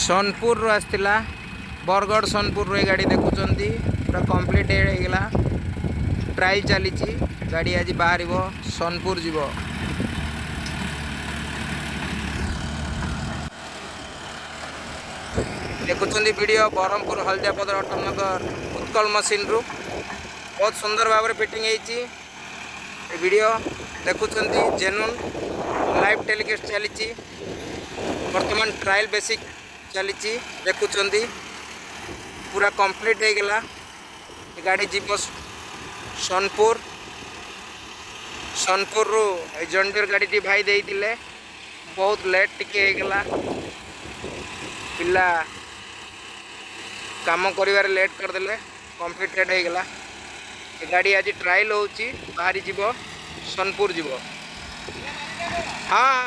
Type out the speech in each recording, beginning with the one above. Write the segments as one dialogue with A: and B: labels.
A: ସୋନପୁରରୁ ଆସିଥିଲା। ବରଗଡ଼ ସୋନପୁରରୁ ଏ ଗାଡ଼ି ଦେଖୁଛନ୍ତି, ପୁରା କମ୍ପ୍ଲିଟ୍ ହେଇଗଲା। ଟ୍ରାଏଲ୍ ଚାଲିଛି। ଗାଡ଼ି ଆଜି ବାହାରିବ, ସୋନପୁର ଯିବ। ଦେଖୁଛନ୍ତି ଭିଡ଼ିଓ ବ୍ରହ୍ମପୁର ହଳଦିଆପଦର ଅଟୋନଗର ଉତ୍କଳ ମସିନ୍ରୁ। ବହୁତ ସୁନ୍ଦର ଭାବରେ ଫିଟିଂ ହେଇଛି। ଏ ଭିଡ଼ିଓ ଦେଖୁଛନ୍ତି, ଜେନୁନ୍ ଲାଇଭ୍ ଟେଲିକାଷ୍ଟ ଚାଲିଛି। ବର୍ତ୍ତମାନ ଟ୍ରାଏଲ୍ ବେସିକ୍ ଚାଲିଛି। ଦେଖୁଛନ୍ତି, ପୁରା କମ୍ପ୍ଲିଟ୍ ହେଇଗଲା। ଏ ଗାଡ଼ି ଯିବ ସୋନପୁର। ସୋନପୁରରୁ ଏ ଜଣ୍ଡିୟର ଗାଡ଼ିଟି ଭାଇ ଦେଇଥିଲେ। ବହୁତ ଲେଟ୍ ଟିକେ ହେଇଗଲା, ପିଲା କାମ କରିବାରେ ଲେଟ୍ କରିଦେଲେ। କମ୍ପ୍ଲିଟେଡ଼ ହେଇଗଲା। ଏ ଗାଡ଼ି ଆଜି ଟ୍ରାଏଲ୍ ହେଉଛି, ବାହାରି ଯିବ, ସୋନପୁର ଯିବ। ହଁ,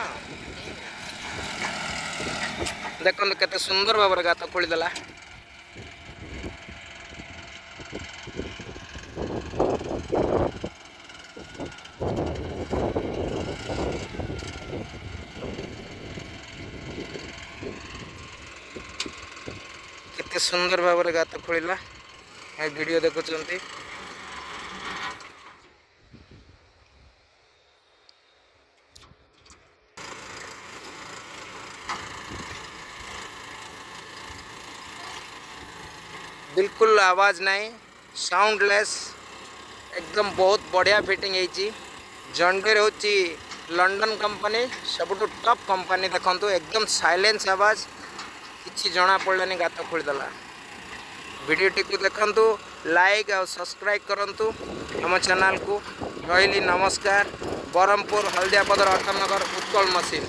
A: ଦେଖନ୍ତୁ କେତେ ସୁନ୍ଦର ଭାବରେ ଗାତ ଖୋଳିଦେଲା। କେତେ ସୁନ୍ଦର ଭାବରେ ଗାତ ଖୋଳିଲା, ଏ ଭିଡ଼ିଓ ଦେଖୁଛନ୍ତି। ବିଲକୁଲ ଆୱାଜ ନାହିଁ, ସାଉଣ୍ଡଲେସ୍ ଏକଦମ। ବହୁତ ବଢ଼ିଆ ଫିଟିଂ ହେଇଛି। ଜଣ୍ଡିୟର ହେଉଛି ଲଣ୍ଡନ କମ୍ପାନୀ, ସବୁଠୁ ଟପ୍ କମ୍ପାନୀ। ଦେଖନ୍ତୁ, ଏକଦମ ସାଇଲେନ୍ସ ଆୱାଜ, କିଛି ଜଣା ପଡ଼ିଲାନି ଗାତ ଖୋଳିଦେଲା। ଭିଡ଼ିଓଟିକୁ ଦେଖନ୍ତୁ, ଲାଇକ୍ ଆଉ ସବସ୍କ୍ରାଇବ୍ କରନ୍ତୁ ଆମ ଚ୍ୟାନେଲକୁ। ରହିଲି, ନମସ୍କାର। ବ୍ରହ୍ମପୁର ହଳଦିଆପଦର ଅଟୋନଗର ଉତ୍କଳ ମସିନ୍।